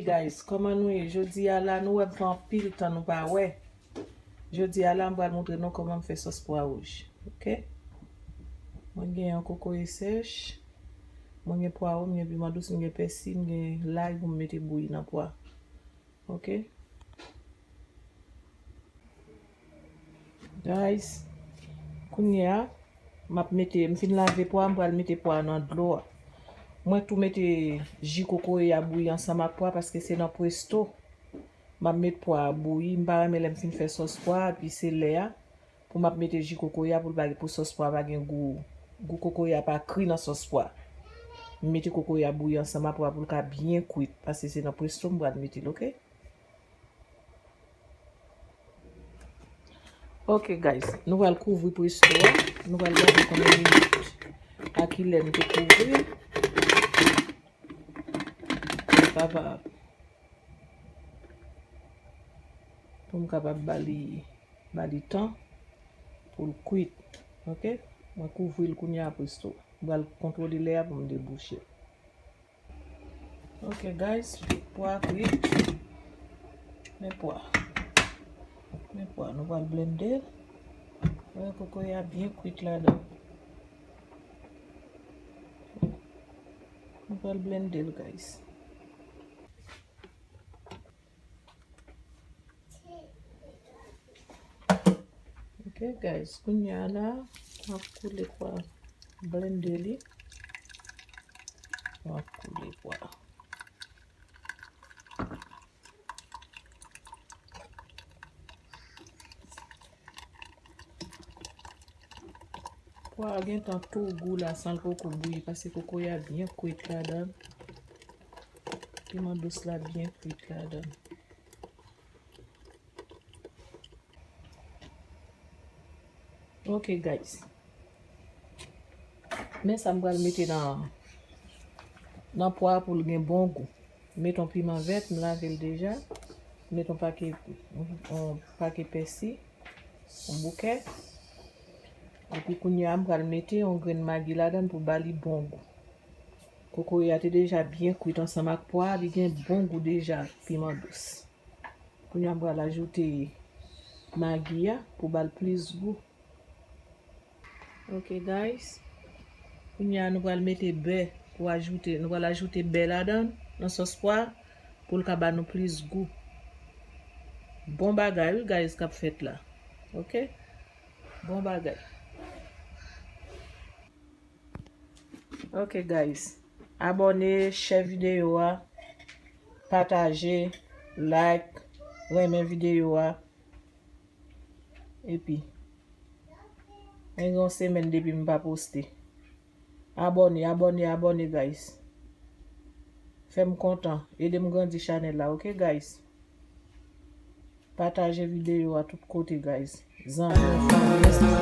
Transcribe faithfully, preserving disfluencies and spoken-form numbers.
Guys, kòman nou ye? Jodi a la, nou wè m fè anpil tan nou pa wè. Jodi a la, m pral montre nou kòman m fè sòs pwa wouj. Ok? Mwen gen yon kokoye sèch. Mwen gen pwawo, m gen piman dous, m gen pèsi, m gen lay pou m mete bouyi nan pwa. Ok? Guys, kounye a, m ap mete, m fin lave pwa, m pral mete pwa nan dlo a. Mwen tou mete ji kokoye a bouyi ansanm ak pwa paske se nan presto m ap met pwa a bouyi. M pa renmen lè m fin fè sòs pwa, epi se lè a pou m ap mete ji kokoye a pou l pa, pou sòs pwa pa gen gou, gou kokoye a pa kri nan sòs pwa. M mete kokoye a bouyi ansanm ak pwa pou l ka byen kwit, paske se nan presto m pral mete l, ok? Ok, guys, nou pral kouvri presto a. Nou pral gade konbyen minit, a kilè m te kouvri l. Pou m kapab, pou m kapab ba li, ba li tan pou l kwit. Ok? Mwen kouvri l kounye a presto. M pral kontwole lè a pou m debouche. Ok, guys, pwa kwit. Men pwa. Men pwa, nou pral blende l. Wè, kokoye a byen kwit ladan. Nou pral blende l, guys. Ok, guys, kounye a la, m ap koule pwa, blende li. M ap koule pwa. Pwa a gentan tou gou la san l poko bouyi, paske kokoye a byen kwit ladan l. Piman dous la byen kwit ladan l. Ok, guys. Men sa m pral mete nan, nan pwa a pou l gen bon gou. M met yon piman vèt, m lave l deja. M met yon pake, yon pake pèsi, yon bouke. Epi kounye a, m pral mete yon grenn magi ladan l pou ba li bon gou. Kokoye a te deja byen kwit ansanm ak pwa a, li gen bon gou deja, piman dous. Kounye a, m pral ajoute magi a pou ba l plis gou. Ok, guys. Kounye a, nou pral mete bè pou ajoute, nou pral ajoute bè ladan, nan sòs pwa, pou l ka ba nou plis gou. Bon bagay, wi, guys, k ap fèt la. Ok? Bon bagay. Ok, guys. Abòne, share videyo a, pataje, like, renmen videyo a. Epi, mwen gen yon semèn depi m pa poste. Abòne, abòne, abòne, guys. Fè m kontan. Ede m grandi chanèl la, ok, guys? Pataje videyo a tout kote, guys. Zanmi, fanmi,